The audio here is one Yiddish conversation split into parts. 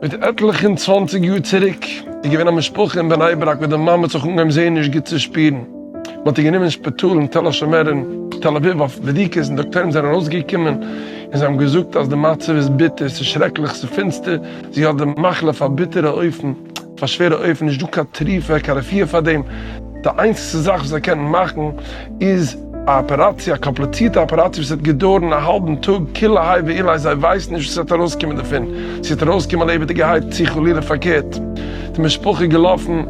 מיט עטליכע און צוואנציג יאר צוריק איז געווען א משפחה אין בני ברק וואו די מאמע האט זיך אנגעהויבן זייער נישט גוט צו שפירן, מען האט איר גענומען אין שפיטאל אין תל השומר אין תל אביב אויף בדיקות און דאקטוירים זענען ארויסגעקומען און זיי האבן געזאגט אז די מצב איז ביטער, ס'איז שרעקליך, ס'איז פינסטער, זי האט די מחלה אויף א ביטערע אופן. אויף א שווערע אופן, נישט דא קיין תרופה, קיין רפואה פאר דעם, די איינציגסטע זאך וואס זיי קענען מאכן איז א אפעראציע, א קאמפליצירטע אפעראציע וואס וועט געדויערן א האלבן טאג, כולי האי ואולי זיי ווייסן נישט וואס וועט ארויסקומען דערפון, צו וועט ארויסקומען לעבעדיגערהייט צו חלילה פארקערט. די משפחה איז געלאפן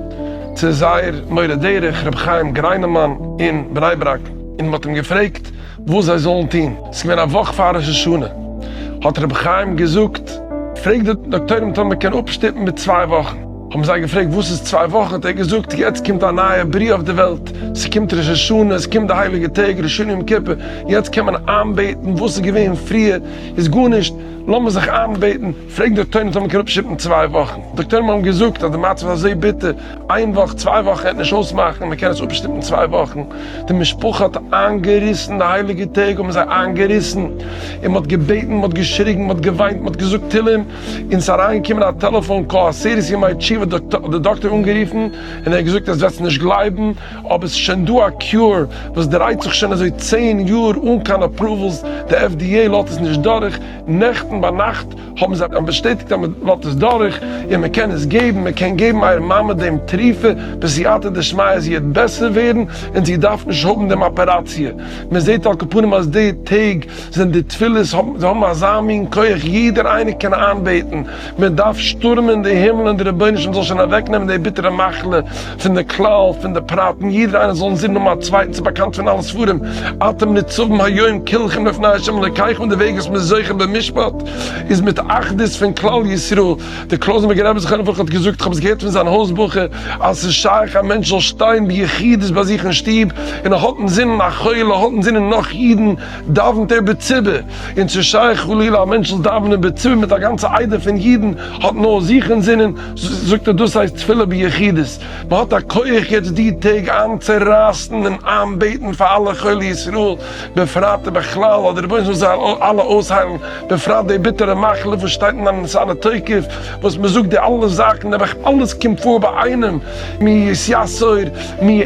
צו זייער מורה דרך רבי חיים גריינעמאן אין בני ברק און מען האט אים געפרעגט וואס זיי זאלן טון, ס'איז געווען א וואך פאר ראש השנה, האט רבי חיים געזאגט, פרעג די דאקטוירים טאמער מען קען אפשטופן מיט צוויי וואכן, האבן זיי געפרעגט וואס איז צוויי וואכן, האט ער געזאגט, יעצט קומט א נייע בריאה אויף די וועלט, ס'קומט ראש השנה, עס קומט די הייליגע טעג, ראש השנה יום כיפור, יעצט קען מען איינבעטן, וואס איז געווען פריער איז גארנישט, לאמיר זיך איינבעטן, פרעג די דאקטוירים טאמער מען קען אפשטופן צוויי וואכן, דאקטוירים האבן געזאגט אז די מצב איז אזוי ביטער, איין וואך צוויי וואכן וועט נישט אויסמאכן, מען קען עס אפשטופן צוויי וואכן, די משפחה האט איינגעריסן, די הייליגע טעג האבן זיי איינגעריסן, און מען האט געבעטן, מען האט געשריגן, מען האט געוויינט, מען האט געזאגט תהלים, און ס'איז אריינגעקומען א טעלעפאן call, עשרת ימי תשובה האט די דאקטער אנגערופן, און ער האט געזאגט עטס וועטס נישט גלייבן, אבער ס'איז שוין דא א cure וואס דרייט זיך שוין אזוי צען יאר אן קיין approvals, די FDA לאזט עס נישט דורך, נעכטן ביינאכט האבן זיי באשטעטיגט אז מען לאזט עס דורך און מען קען עס געבן, מען קען געבן אייער מאמע דעם תרופה בסייעתא דשמיא זי וועט בעסער ווערן און זי דארף נישט האבן דעם אפעראציע, מען זעט על כל פנים אז די טעג זענען די תפילות האבן זיי האבן אזא מין כח יעדער איינער קען איינבעטן, מען דארף שטורמען די הימל און די רבונו של עולם זאל שוין אוועק נעמען די ביטערע מחלה פון די כלל פון די פרט און יעדער איינער זאל אינזין האבן א צווייטן ס'איז באקאנט פון אלע ספרים אתם נצבים היום כולכם לפני ה' אלוקיכם און די וועג וואס מ'איז זוכה במשפט איז מיט אחדות פון כלל ישראל דער קלויזענבורגער רבי זכרונו לברכה האט געזאגט כ'האב עס געהערט פון זיין הויז בחור אז ס'איז שייך א מענטש זאל שטיין ביחידות ביי זיך אין שטוב און ער האט אינזינען א חולה האט אינזינען נאך אידן דאווענט ער בציבור, און ס'איז שייך חלילה א מענטש זאל דאווענען בציבור מיט א גאנצע עדה פון אידן, האט נאר זיך אינזינען, זאגט ער דאס הייסט תפילה ביחידות, מען האט א כח יעצט די טעג איינצורייסן און איינבעטן פאר אלע חולי ישראל, בפרט ובכלל אז דער רבונו של עולם זאל זיי אלע אויסהיילן, בפרט די ביטערע מחלה וואס שטייט אין ונתנה תוקף, וואס מען זאגט די אלע זאכן נעבעך אלעס קומט פאר ביי איינעם, מי יסור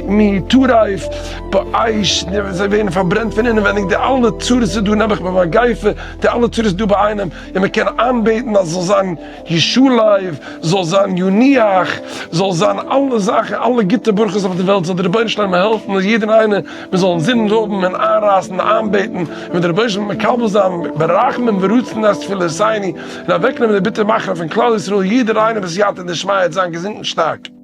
מי יטורף. באש, זיי ווערן פארברענט פון אינעווייניג, די אלע צרות איז דא נעבעך ביי מגיפה, די אלע צרות איז דא ביי איינעם, און מען קען איינבעטן אז זאל זיין ישולב, זאל זיין ינוח, זאל זיין אלע זאכן, אלע גוטע ברכות אויף די וועלט, זאל דער רבונו של עולם העלפן אז יעדער איינער, מיר זאלן זינען האבן און איינרייסן און איינבעטן, און וועט דער רבונו של עולם מקבל זיין ברחמים ורצון את תפילותינו, און אוועקנעמען די ביטערע מחלה פון כלל ישראל, יעדער איינער בסייעתא דשמיא וועט זיין געזונט און שטארק.